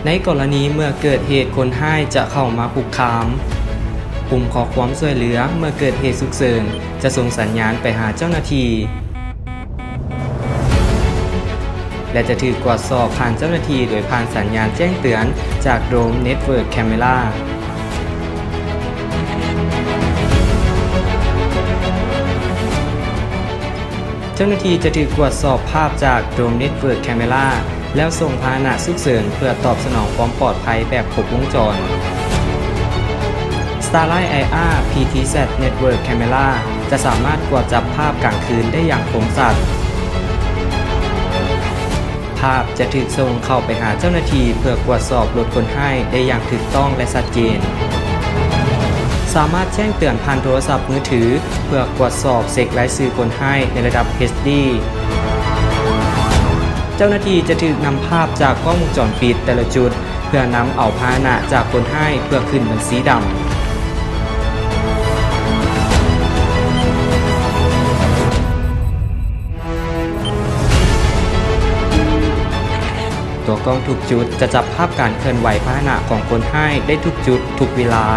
ໃນກໍລະນີເມື່ອເກີດເຫດຄົນຮ້າຍຈະເຂົ້າມາຄຸກຄາມ, ປຸ່ມຂໍ້ຄວາມຊ່ວຍເຫຼືອເມື່ອເກີດເຫດສຸກເສີນຈະສົ່ງສັນຍານໄປຫາເຈົ້າໜ້າທີ່ ແລະ ຈະຖືກກວດສອບຜ່ານເຈົ້າໜ້າທີ່ໂດຍຜ່ານສັນຍານແຈ້ງເຕືອນຈາກ Drone Network Camera. ເຈົ້າໜ້າທີ່ຈະຖືກກວດສອບພາບຈາກ Drone Network Camera ແລ້ວສົ່ງພາຫະນະສຸກເສີນເພື່ອຕອບສະໜອງຄວາມປອດໄພແບບຄົບວົງຈອນ. Starlink IR PTSAT Network Camera ຈະສາມາດກວດຈັບພາບກາງຄືນໄດ້ຢ່າງຄົມຊັດ. ພາບຈະຖືກສົ່ງເຂົ້າໄປຫາເຈົ້າໜ້າທີ່ເພື່ອກວດສອບລົດຄົນຮ້າຍໄດ້ຢ່າງຖືກຕ້ອງ ແລະ ຊັດເຈນ. ສາມາດແຈ້ງເຕືອນຜ່ານໂທລະສັບມືຖືເພື່ອກວດສອບເຊັກລາຍຊື່ຄົນຮ້າຍໃນລະດັບ HD. ເຈົ້າໜ້າທີ່ຈະຖືກນຳພາບຈາກກ້ອງວົງຈອນປິດແຕ່ລະຈຸດ ເພື່ອນຳເອົາພາຫະນະຈາກຄົນຮ້າຍເພື່ອຂຶ້ນບັນຊີດຳ. ຕົວກ້ອງທຸກຈຸດຈະຈັບພາບການເຄື່ອນໄຫວພາຫະນະຂອງຄົນຮ້າຍໄດ້ທຸກຈຸດທຸກເວລາ.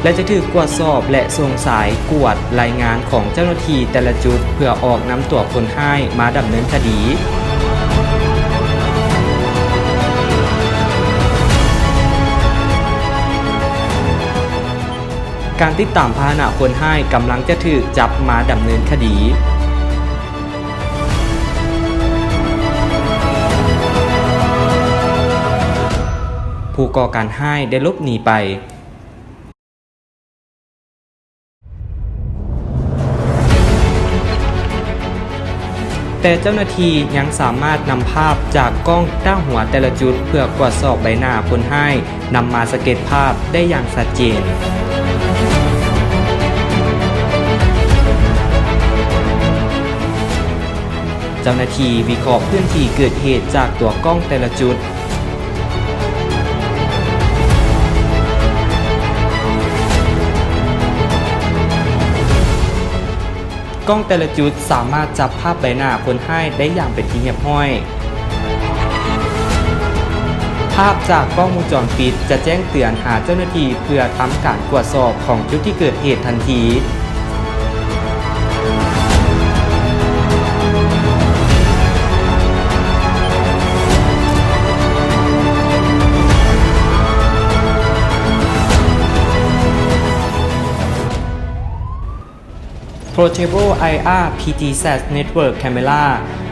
ແລະ ຈະຖືກກວດສອບ ແລະ ສົ່ງສາຍກວດລາຍງານຂອງເຈົ້າໜ້າທີ່ແຕ່ລະຈຸດ ເພື່ອອອກນຳຕົວຄົນຮ້າຍມາດຳເນີນຄະດີ. ການຕິດຕາມພາຫະນະຄົນຮ້າຍກຳລັງຈະຖືກຈັບມາດຳເນີນຄະດີ. ຜູ້ກໍ່ການຮ້າຍໄດ້ຫຼົບໜີໄປ. ແຕ່ເຈົ້າໜ້າທີ່ຍັງສາມາດນຳພາບຈາກກ້ອງຕາຫົວແຕ່ລະຈຸດເພື່ອກວດສອບໃບໜ້າຄົນຮ້າຍ ນຳມາສະເກັດພາບໄດ້ຢ່າງຊັດເຈນ. ເຈົ້າໜ້າທີ່ວິເຄາະພື້ນທີ່ເກີດເຫດຈາກຕົວກ້ອງແຕ່ລະຈຸດ. ກ້ອງແຕ່ລະຈຸດສາມາດຈັບພາບໃບໜ້າຄົນຮ້າຍໄດ້ຢ່າງເປັນທີ່ຮຽບຮ້ອຍ. ພາບຈາກກ້ອງວົງຈອນປິດຈະແຈ້ງເຕືອນຫາເຈົ້າໜ້າທີ່ເພື່ອທຳການກວດສອບຂອງຈຸດທີ່ເກີດເຫດທັນທີ. Portable IR PTSAT Network Camera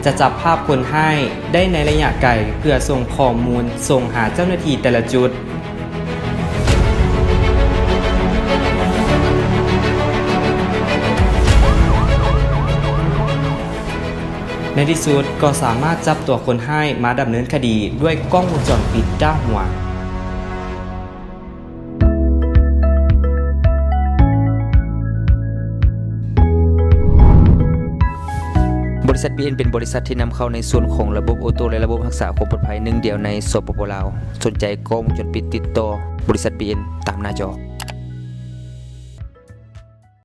ຈະຈັບພາບຄົນຮ້າຍໄດ້ໃນໄລຍະໄກ ເພື່ອສົ່ງຂໍ້ມູນສົ່ງຫາເຈົ້າໜ້າທີ່ແຕ່ລະຈຸດ. ໃນທີ່ສຸດກໍສາມາດຈັບຕົວຄົນຮ້າຍມາດຳເນີນຄະດີດ້ວຍກ້ອງວົງຈອນປິດດ້ານຫົວ. ບໍລິສັດ ບີເອັນ ເປັນບໍລິສັດທີ່ນຳເຂົ້າໃນສ່ວນຂອງລະບົບໂອໂຕ້ ແລະ ລະບົບຮັກສາຄວາມປອດໄພໜຶ່ງດຽວໃນ ສປປ ລາວ. ສົນໃຈກ້ອງວົງຈອນປິດ ຕິດຕໍ່ບໍລິສັດ ບີເອັນ ຕາມໜ້າຈໍ.